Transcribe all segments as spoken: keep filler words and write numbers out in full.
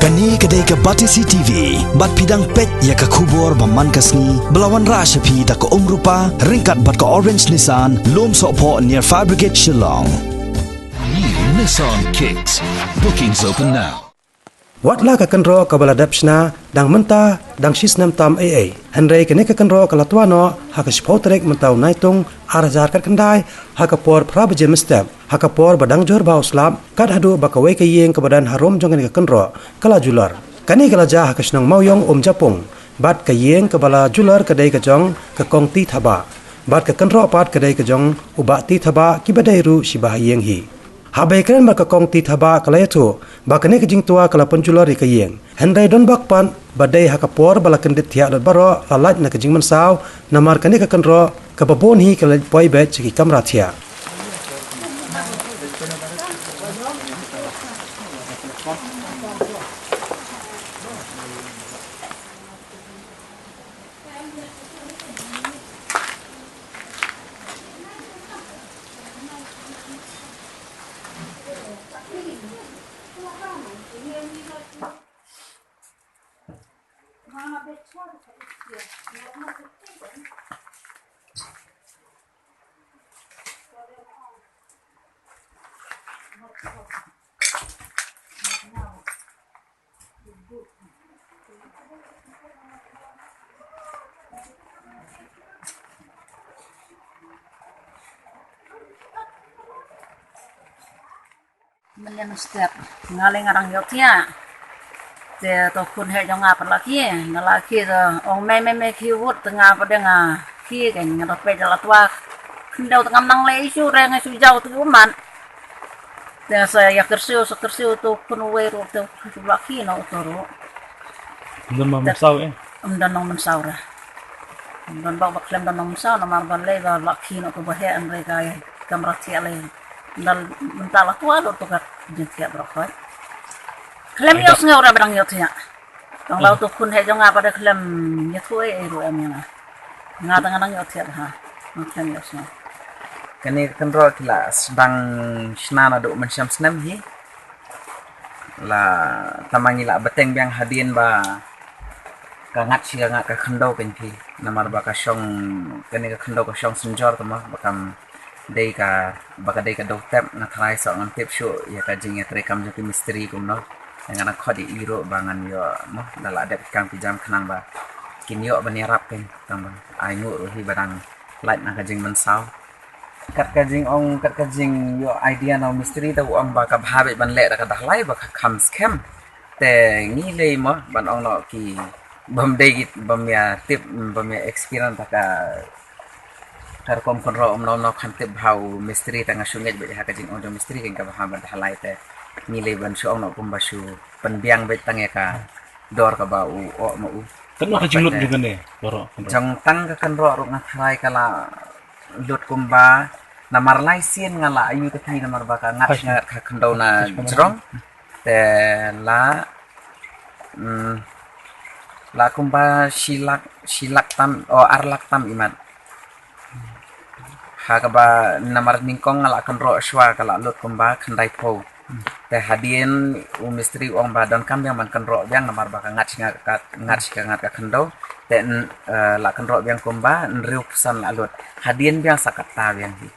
Kane ka dei ka Batesi T V, bad phi dang peit ïa ka khubor ba man ka sngi, ba la wanrah sha phi da ka Umrupa, ryngkat bad ka Orange Nissan, Lumsohphoh near Fire Brigade Shillong. New Nissan Kicks. Bookings open now. Wat la ka kynroh kaba la dep shna, dang mynta, dang shi snem tam ei ei. Hynrei kane ka kynroh ka la twa noh, ha ka shiphew tarik mynta u Naitung, ar hajar khatkhyndai, ha ka por phra baje mynstep, ha ka por ba dang jur bha u slap, kat haduh ba kawei ka ïing kaba don harum jong kane ka kynroh, ka la julor. Kane ka la jia ha ka shnong Mawiong Umjapung, bad ka ïing kaba la julor ka dei ka jong ka Kong T Thabah, bad ka kynroh pat ka dei ka jong u Bah T Thabah kiba dei ruh shiba ha ïing hi. Haba ïakren bad ka Kong T Thabah ka la ïathuh ba kane ka jingtwa ka la pynjulor ïa ka ïing. Hynrei don bok pat ba dei ha ka por ba la kyndit thiah lut baroh la lait na ka jingmynsaw, namar kane ka kynroh kaba bun hi ka la poi beit sha ki kamra thiah. Mynne mynstep nga lei nga dang ïohthiah. Te to khun heh jong nga pat la khie, nga la khie, to ong mei mei mei khie wut, te nga pat de nga khie, kein nga da peit la twa khyndew, te ngam nang leh issue, reng issue jaw te u mat. Te sa ïa kyrsiew, sa kyrsiew to khun uwei ruh te u la khie noh uto ruh. Ym don ba mynsaw eh. Ym don nongmynsaw re. Ym don bok ba khlem don nongmynsaw, namar balei ba la khie noh uto ba heh, hynrei ka kamra thiah lei. Ym don, mynta la twa lut to ka jingthiah baroh khoit. Khlem ïohsngew re ba dang ïohthiah. Tang la uto khun heh jong nga pat de khlem ïathuh ei ei ruh em ïa nga. Nga tang nga dang ïohthiah bha. Nga khlem ïohsngew. Kane ka kynroh ki la sdang shna naduh mynshem snem hi. La tang ma ngi la bteng biang hadien ba ka ngat shi ka ngat ka khyndew, kein phi, namar ba ka shong, kane ka khyndew ka shong synjor te mo, ba kam dei ka, ba ka dei ka dewtep. Nga tharai soh ngam tip shuh ïa ka jingïatreikam jong ki mistri kumno. Nga dang khot ïa i ruh ba ngan ïoh mo, da la dep ki kam ki jam khnang ba kin ïoh ban ïarap, kein, tang ba ai nguh ruh hi ba dang lait na ka jingmynsaw. Kat ka jingong, kat ka jingïoh idea na u mistri te u ong ba ka bha beit ban leh da ka dahlai ba ka kham skhem. Te ngi lei mo ban ong noh ki bym dei ki, bym ïa tip, bym ïa experience ha ka, ka rukom kynroh, ym noh, ym noh khan tip bha u mistri, te nga shu ngeit beit ha ka jingong jong mistri, kein ka bha ban dahlai, te ngi lei ban shu ong noh kumba shu pynbiang beit tang ïa ka dor kaba u ong ma u. Katno ka jinglut jong kane baroh? Jong tang ka kynroh ruh nga tharai ka la lut kumba, namar lai sien nga la ïohi katei, namar ba ka ngat shi ngat ka khyndew na jrong. Te la, mm, la kumba shi lak, shi lak tam, o ar lak tam imat. Ha kaba namar nyngkong nga la kynroh shuwa ka la lut kumba khyndaiphew. Te hadien u mistri u ong ba donkam biang ban kynroh biang namar ba ka ngat shi ngat ka, ngat shi ka ngat ka khyndew. Te, eh, la kynroh biang kumba hynriewphew san la lut. Hadien biang sa katta biang hi.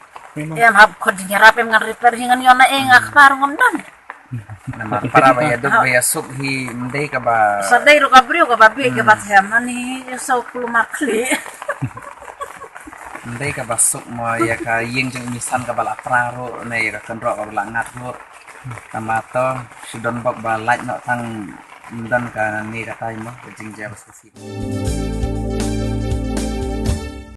Em hap khot jingïarap, em ngan repair hi, ngan ïoh na ei, nga kpa ruh ngam don. Namar para ba ïa duk ba ïa suk hi ym dei kaba. Sa dei ruh ka briew kaba bieit kaba them, ani ïa saw kulmar khlieh. Ym dei kaba suk mo, ïa ka ïing jong i Misan kaba la pra ruh ne ïa ka kynroh kaba la ngat ruh. Tang ba to shu don bok ba lait noh tang, ym don kane katai mo ka jingjia ba shisha.